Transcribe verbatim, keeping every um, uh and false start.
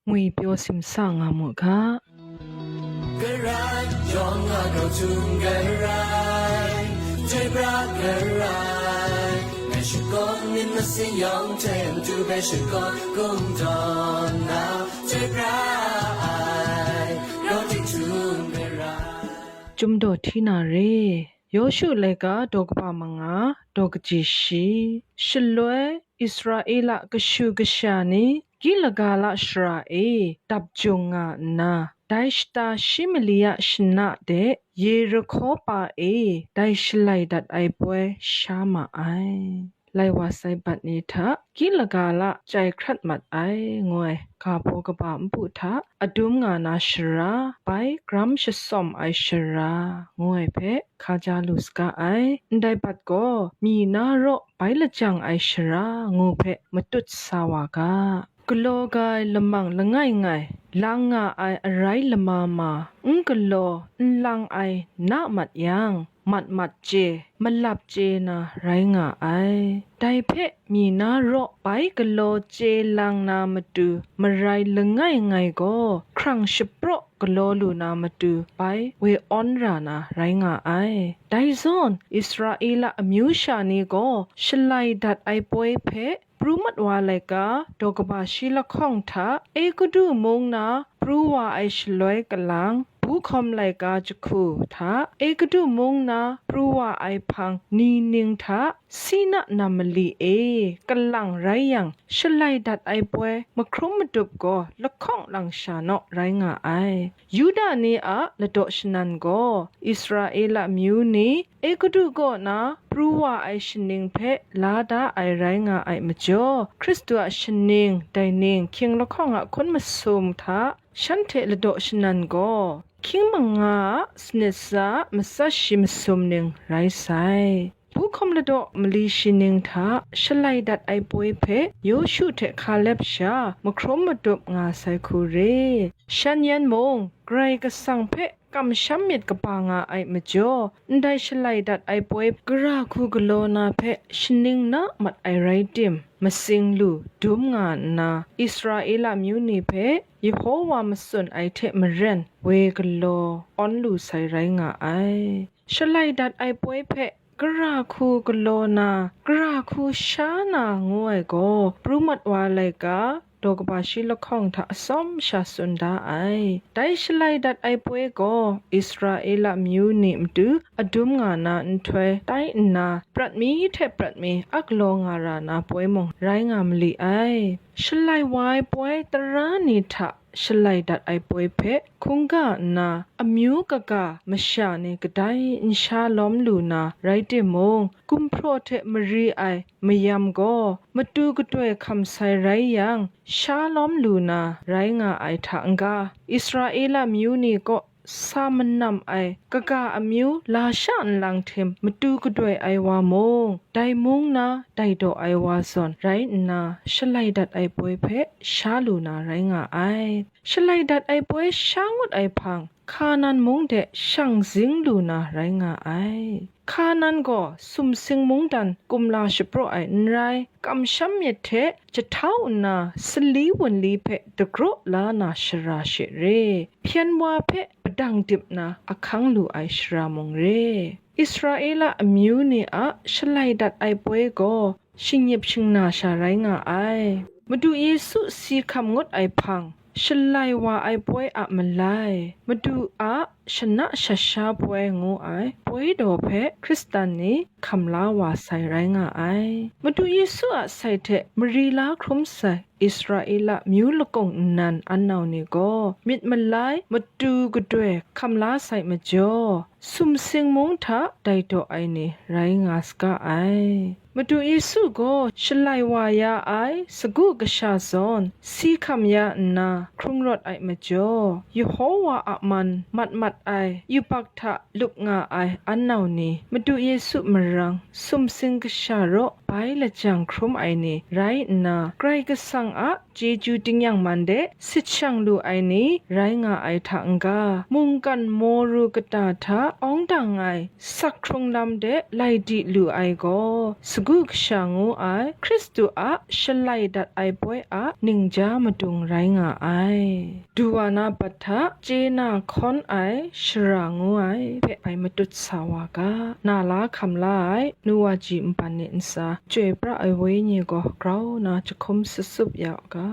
ngwipyaw simsa nga mu ga. Karai, yawng a grau htum karai, chyoi pra karai, ngai shakawn myit masin yawng hte matu hpe shakawn kungdawn na, chyoi pra ai, grau ting htum karai. Chyum daw hti na re, Yawshu laika daw kaba manga, daw kaji shi. Shaloi Israela kashu kasha ni Gilgala shara e dap jung nga nna, dai shata shi mali a shana de Yerihko pa e dai shalai dat ai poi sha ma ai. Lai wa sai bat ni hta Gilgala chyai hkrat mat ai, ngu ai ga baw kaba npu hta adum nga na shara, bai gram shasawm ai shara, ngu ai hpe hkaja lu saga ai. Ndai bat gaw, myi na raw bai lajang ai shara, ngu hpe matut sa wa ga. Galaw ga ai lamang langai ngai, lang nga ai arai lama ma, n galaw, n lang ai na mat yang, mat mat chye, malap chye na rai nga ai. Dai hpe myi na raw bai galaw chye lang na matu marai langai ngai gaw, hkrang shapraw galaw lu na matu bai we awn ra na rai nga ai. Dai zawn, Israela amyu sha ni gaw shalai dat ai poi hpe pru mat wa laika daw kaba shi lahkawng hta, Egutu mung na pru wa ai shaloi kalang, bu hkawm laika jahku hta, Egutu mung na pru wa ai hpang ni ning hta, Sina nam mali e kalang rai yang, shalai dat ai poi mahkrum madup gaw lahkawng lang sha naw rai nga ai. Yuda ni a ladaw shanan gaw, Israela amyu ni Egutu kaw na pru wa ai shaning hpe la da ai rai nga ai majaw, Hkristu a shaning, dai ning, hkying lahkawng a hkun masum hta, shanhte ladaw shanan gaw, hkying manga a sanit sa a matsat shi masum ning rai sai. Bu hkawm ladaw mali shi ning hta shalai dat ai poi hpe Yawshu hte Hkalep sha mahkrum madup nga sai hku re. Shan yan mung, Karai Kasang hpe kamsham myit kaba nga ai majaw, ndai shalai dat ai poi gara hku galaw na hpe shaning na mat ai rai tim, matsing lu dum nga nna, Israela amyu ni hpe Yehowa matsun ai hte maren, woi galaw awn lu sai rai nga ai. Shalai dat ai poi hpe gara hku galaw na, gara hku sha na ngu ai gaw, pru mat wa laika, daw kaba shi lahkawng hta atsawm sha tsun da ai. Dai shalai dat ai poi gaw, Israela amyu ni matu adum nga na nhtoi tai nna, prat mi hte prat mi a galaw nga ra na poi mung rai nga mali ai. Shalai wa ai poi tara ni hta shalai dat ai poi hpe hkungga nna, amyu kaga masha ni kadai n sha lawm lu na rai timung, gumhpraw hte mari ai mayam gaw matu gadoi hkam sai rai yang, sha lawm lu na rai nga ai hta n-ga, Israela amyu ni kaw sa manam ai kaga amyu lasha nlang htim matu gadoi ai wa mung, dai mung na dai daw ai wa zawn rai nna, shalai dat ai poi hpe sha lu na rai nga ai. Shalai dat ai poi sha ngut ai hpang, Hkanan mung de shang zing lu na rai nga ai. Hkanan gaw sumsing mungdan kumla shapraw ai n rai, kamsham myit hte jahtau nna sali wunli hpe dagraw la na shara she re, hpyen wa hpe padang dip na ahkang lu ai shara mung re. Israela amyu ni a shalai dat ai poi gaw shingyip shingna sha rai nga ai. Madu Yesu si hkam ngut ai hpang, shalai wa ai poi a malai, Madu a shana shat sha poi ngu ai poi daw hpe Hkristan ni hkam la wa sai rai nga ai. Madu Yesu a sai hte mari la hkrum sai Israela myu lakung nnan an nau ni gaw, myit malai matu gadoi hkam la sai majaw, sumsing mung hta dai daw ai ni rai nga saga ai. Madu Yesu gaw shalai wa ya ai sagu kasha zawn si hkam ya nna hkrung rawt ai majaw, Yehowa a man mat mat ai yubak hta lup nga ai an nau ni, Madu Yesu marang sumsing kasha raw bai lajang hkrum ai ni rai nna, Karai Kasang a chyeju tingnyang man de sit shang lu ai ni rai nga ai hta n-ga, mungkan moru kata hta awng dang ai sak hkrung lam de lai di lu ai gaw, sagu kasha ngu ai Hkristu a shalai dat ai poi a ningja madung rai nga ai. Du wa na bat hta chye na hkawn ai shara ngu ai hpe bai matut sa wa ga, na la hkam la ai nuwa ji npan ni ntsa, Chyoi pra ai Wenyi gaw grau na jahkum sutsup ya u ga.